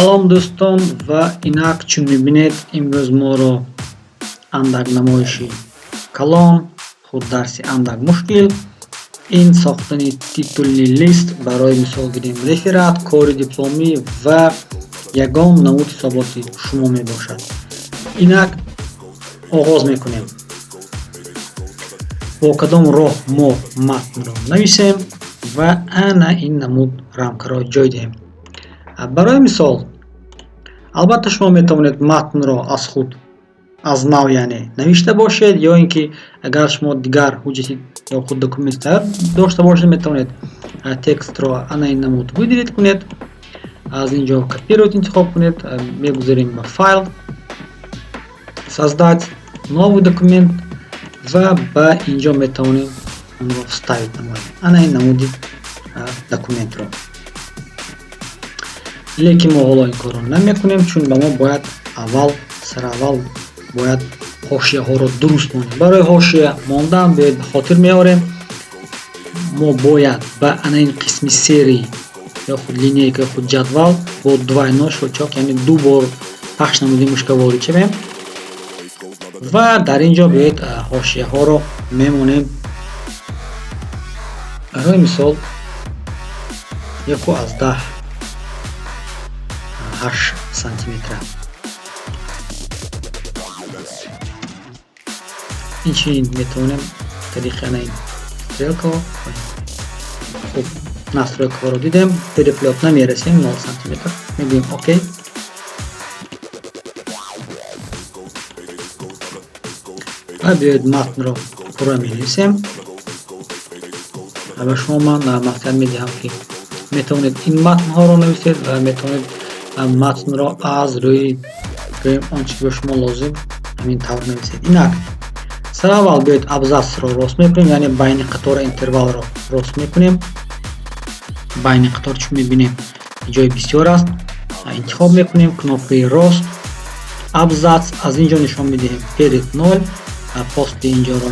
Салом, дӯстон, ва инак, чун мебинед, имрӯз моро андак намоиши калон, худ дарси андак мушкил, ин сохтани титульный лист барои мисол гирем реферат, кори дипломӣ ва ягон намуд ҳисоботи шумо мебошад. Инак оғоз мекунем. Бо кадом роҳ мо матнро нависем ва ана ин намуд рамкаро ҷой диҳем? Барои мисол, албатта, шумо метавонед матнро аз худ аз нав, яъне навишта бошед, ё ин ки агар шумо дигар ҳуҷҷати ё худ документ дошта бошед, метавонед текстро ана ин намуд выделить кунед, аз ин ҷо копировать интихоб кунед. Мегузарем ба файл, создать новый документ ва ба ин ҷо метавонем онро вставить намоем, ана ин намуди документро. Лекин мо ҳоло ин корро намекунем, чун ба мо бояд аввал, сараввал бояд ҳошияҳоро дуруст монем. Барои ҳошия мондан, биёед, ба хотир меорем, мо бояд ба ана ин қисми серии ё худ линейка, ё худ ҷадвал бо двойной щелчок, яъне ду бор пахш намуди мушка ворид шавем ва дар ин ҷо биёед, ҳошияҳоро мемонем, барои мисол, 1,8 сантиметра. Инчунин метавонем тариқи ана ин стрелкаҳо. Хуб, настройкаҳоро дидем, переплёт намерасем, 0 сантиметр мегӯем, окей. Ва биёед, матнро пурра менависем. Ба шумо ман маслиҳат медиҳам, ки метавонед ин матнҳоро нависед ва метавонед матнро аз рӯи, гӯем, он чи ки ба шумо лозим, ҳамин тавр нависед. Инак, сараввал биёед, абзацро рост мекунем, яъне байни қатора интервалро рост мекунем. Байни қатор, чун мебинем, ҷои бисёр аст, интихоб мекунем кнопкаи рост, абзац, аз ин ҷо нишон медиҳем перед ноль, после инҷоро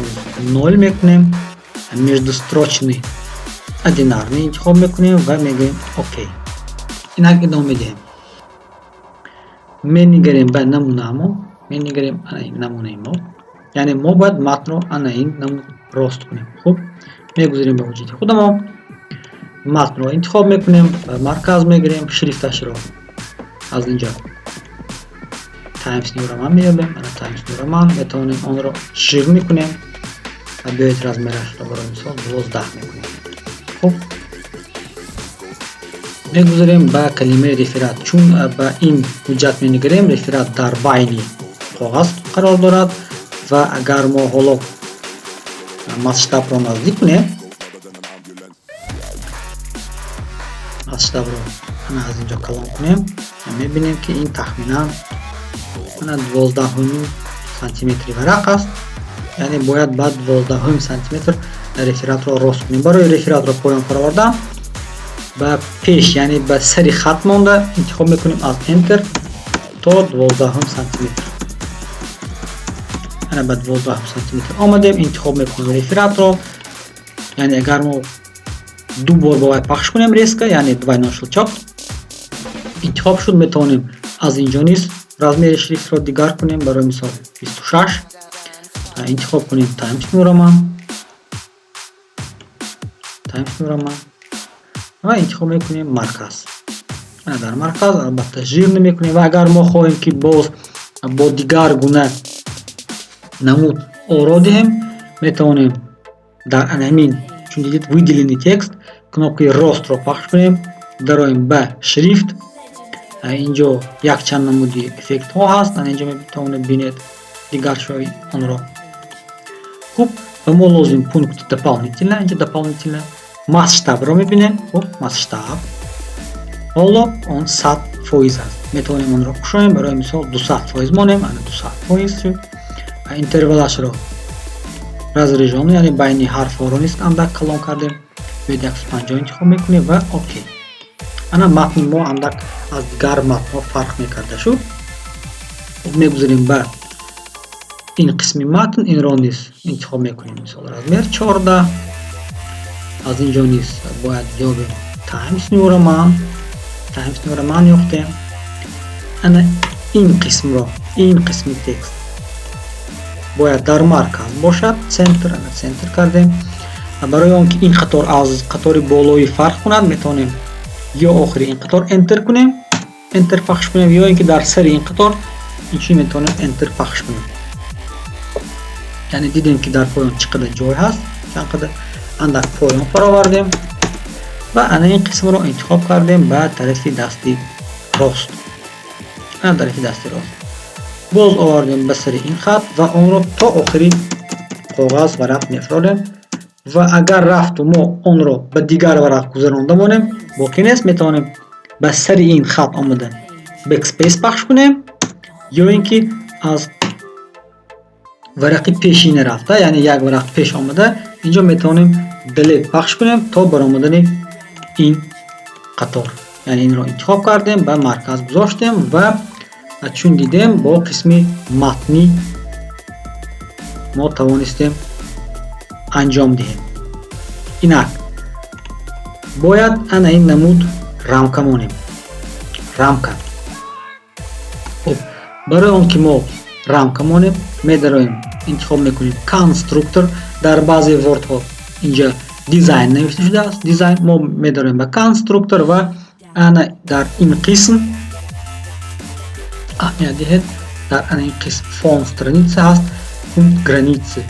ноль мекунем, междустрочный одинарный интихоб мекунем ва мегӯем окей. Инак идома медиҳем, менигарем ба намунамо, менигарем ана ин намунаи мо, яъне мо бояд матнро ана ин намуд рост кунем. Хуб, мегузарем ба ҳуҷҷати худамо, матнро интихоб мекунем, ба марказ мегирем, шрифташро аз инҷо Times New Roman меёбем, ана Times New Roman, метавонем онро жирный кунем ва биёед, размерашро барои мисол 12 мекунем. Хуб, мегузарем ба калимаи реферат. Чун ба ин ҳуҷҷат менигарем, реферат дар байни коғаз қарор дорад ва агар мо ҳоло масштабро наздик кунем, масштабро ана аз инҷо калон кунем, мебинем, ки ин тахминан ана 12 сантиметри варақ аст, яъне бояд ба 12 сантиметр рефератро рост кунем. Барои рефератро поён фаровардан, ба пеш, яъне ба сари хат монда, интихоб мекунем аз enter то 12 сантиметр. Ана ба 12 сантиметр омадем, интихоб мекунем рефератро, яъне агар мо ду бор ба вай пахш кунем резко, яъне двойной щелчок, интихоб шуд. Метавонем аз инҷо низ размери шрифтро дигар кунем, барои мисол 26 интихоб кунем, Times New Roman, Times New Roman ва интихоб мекунем марказ, дар марказ, албатта, жирный мекунем. Ва агар мо хоҳем, ки боз бо дигар гуна намуд оро диҳем, метавонем дар ҳамин, чун дидед, выделенный текст, кнопкаи ростро пахш кунем, дароем ба шрифт, инҷо якчанд намуди эффектҳо ҳаст, ана инҷо метавонед бинед дигаршавии онро. Хуб, ба мо лозим пункт дополнительно, инҷо дополнительно масштабро мебинем. Хуб, масштаб ҳоло он 100% аст, метавонем онро кушоем, барои мисол 200% монем, ана 200% шуд. Интервалашро разряжённый, яъне байни ҳарфҳоро низ андак калон кардем, биёед, 150 интихоб мекунем ва окей. Ана матни мо андак аз дигар матнҳо фарқ мекарда шуд. Мегузарем ба ин қисми матн, инро низ интихоб мекунем, мисол размер 14, аз инҷо низ бояд ёбем Times New Roman, Times New Roman ёфтем. Ана ин қисмро, ин қисми текст бояд дар марказ бошад, центр, ана центр кардем. Барои он ки ин қатор аз қатори болоӣ фарқ кунад, метавонем ё охири ин қатор Enter кунем, Enter пахш кунем, ё ин ки дар сари ин қатор инчунин метавонем Enter пахш кунем. Яъне дидем, ки дар поён чӣ қадар ҷой ҳаст, чанд қадар андак поён фаровардем ва ана ин қисмро интихоб кардем ба тарафи дасти рост. Ана тарафи дасти рост. Боз овардем ба сари ин хат ва онро то охири коғаз варақ мефирорем. Ва агар рафту мо онро ба дигар варақ гузаронда монем, боқӣ нест, метавонем ба сари ин хат омада Backspace пахш кунем, ё ин ки аз варақи пешина рафта, яъне як варақ пеш омада, инҷо метавонем Delete пахш кунем то баромадани ин қатор. Яъне инро интихоб кардем, ба марказ гузоштем ва чун дидем, бо қисми матнӣ мо тавонистем анҷом диҳем. Инак бояд ана ин намуд рамка монем, рамка. Хуб, барои он ки мо рамка монем, медароем, интихоб мекунем конструктор. Дар баъзе Word ҳо инҷа дизайн навишта шудааст, дизайн. Мо медароем ба конструктор ва ана дар ин қисм аҳамият диҳед, дар ана ин қисм фон страница ҳаст, пункт границы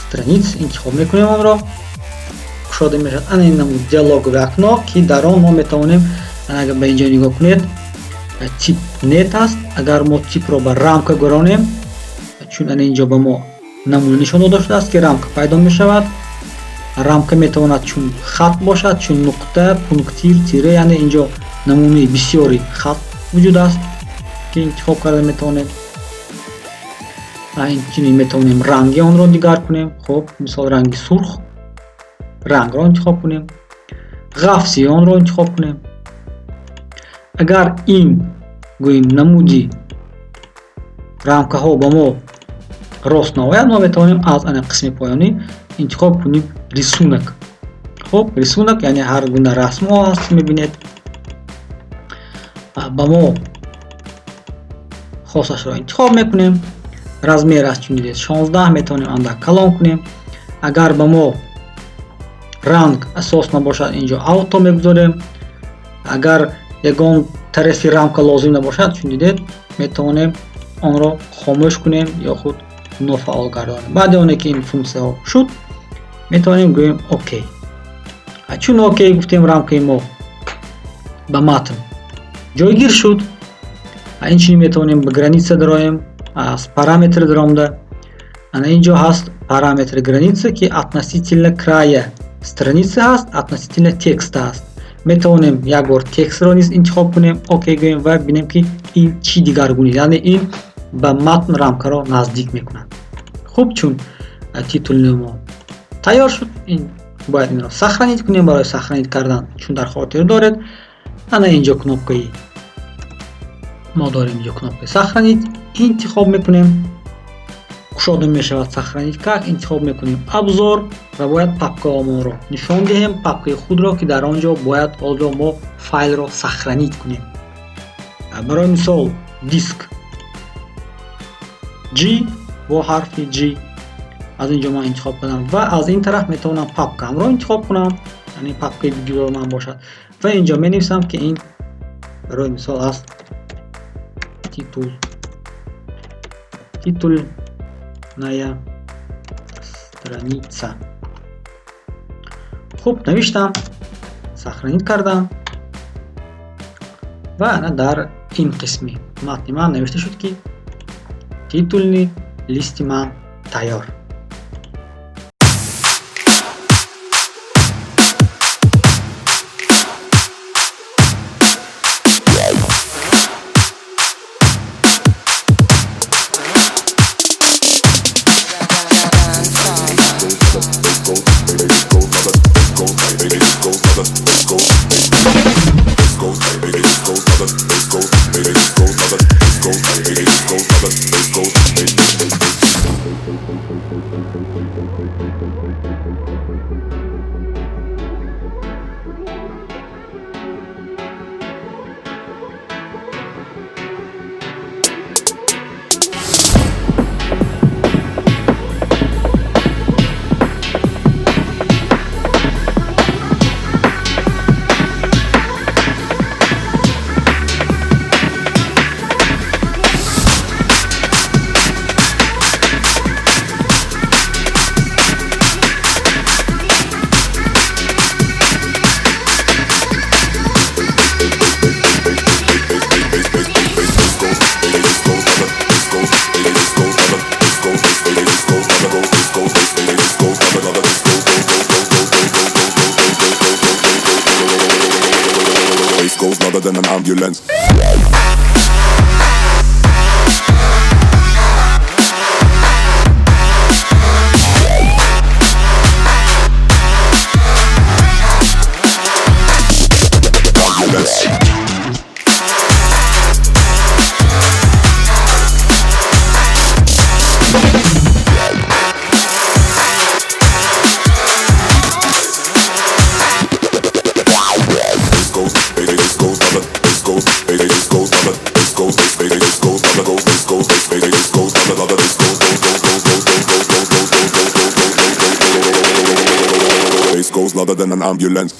страниц интихоб мекунем, онро кушода мешавад ана ин намуд диалоговое окно, ки дар он мо метавонем, агар ба инҷо нигоҳ кунед, тип нет аст. Агар мо типро ба рамка гуронем, чун ана инҷо ба мо намуна нишон дода шудааст, ки рамка пайдо мешавад. Рамка метавонад чун хат бошад, чун нуқта, пунктир, тире, яъне инҷо намунаи бисёри хат вуҷуд аст, ки интихоб карда метавонем. Инчунин метавонем ранги онро дигар кунем. Хуб, мисол, ранги сурх, рангро интихоб кунем, ғафси онро интихоб кунем. Агар ин гӯем намуди рамкаҳо ба мо рост наояд, мо метавонем аз ана қисми поёнӣ интихоб кунем рисунок. Хуб, рисунок, яъне ҳар гуна расмҳо ҳаст, мебинед, ба мо хосашро интихоб мекунем. Размер аст, чун дидед, 16, метавонем андак калон кунем. Агар ба мо ранг асос набошад, инҷо авто мегузорем. Агар ягон тарафи рамка лозим набошад, чун дидед, метавонем онро хомӯш кунем ё худ нофаъол гардонем. Баъди оне ки ин функсияҳо шуд, метавонем гӯем окей. Чун окей гуфтем, рамкаи мо ба матн ҷойгир шуд. Инчунин метавонем ба граница дароем, аз параметр даромада, ана инҷо ҳаст параметр граница, ки относительно края страница ҳаст, относительно текста ҳаст. Метавонем як бор текстро низ интихоб кунем, окей гӯем ва бинем, ки ин чӣ дигаргунӣ, яъне ин ба матн рамкаро наздик мекунад. Хуб, чун титульный мо тайёр шуд, ин бояд инро сохранить кунем. Барои сохранить кардан, чун дар хотир доред, ана инҷо кнопкаи мо дорем, инҷо кнопкаи сохранить интихоб мекунем, кушода мешавад сохранить как, интихоб мекунем обзор ва бояд папкаомонро нишон диҳем, папкаи худро, ки дар он ҷо бояд ҳоло мо файлро сохранить кунем. Барои мисол, диск G, бо ҳарфи G аз ин ҷо ман интихоб кардам ва аз ин тараф метавонам папкаамро интихоб кунам, яъне папкаи видеои ман бошад, ва инҷо менависам, ки ин барои мисол аст титульная страница. Хуб, навиштам, сохранить кардам ва ана дар ин қисми матни ман навишта шуд, ки титульный листи ман тайёр. goes louder, goes, bass goes, bass, bass, bass goes louder, louder, bass goes, goes, goes, goes, goes, goes, goes, goes, goes, goes, goes, goes, goes, goes, goes, bass goes louder than an ambulance. Bass goes louder than an ambulance.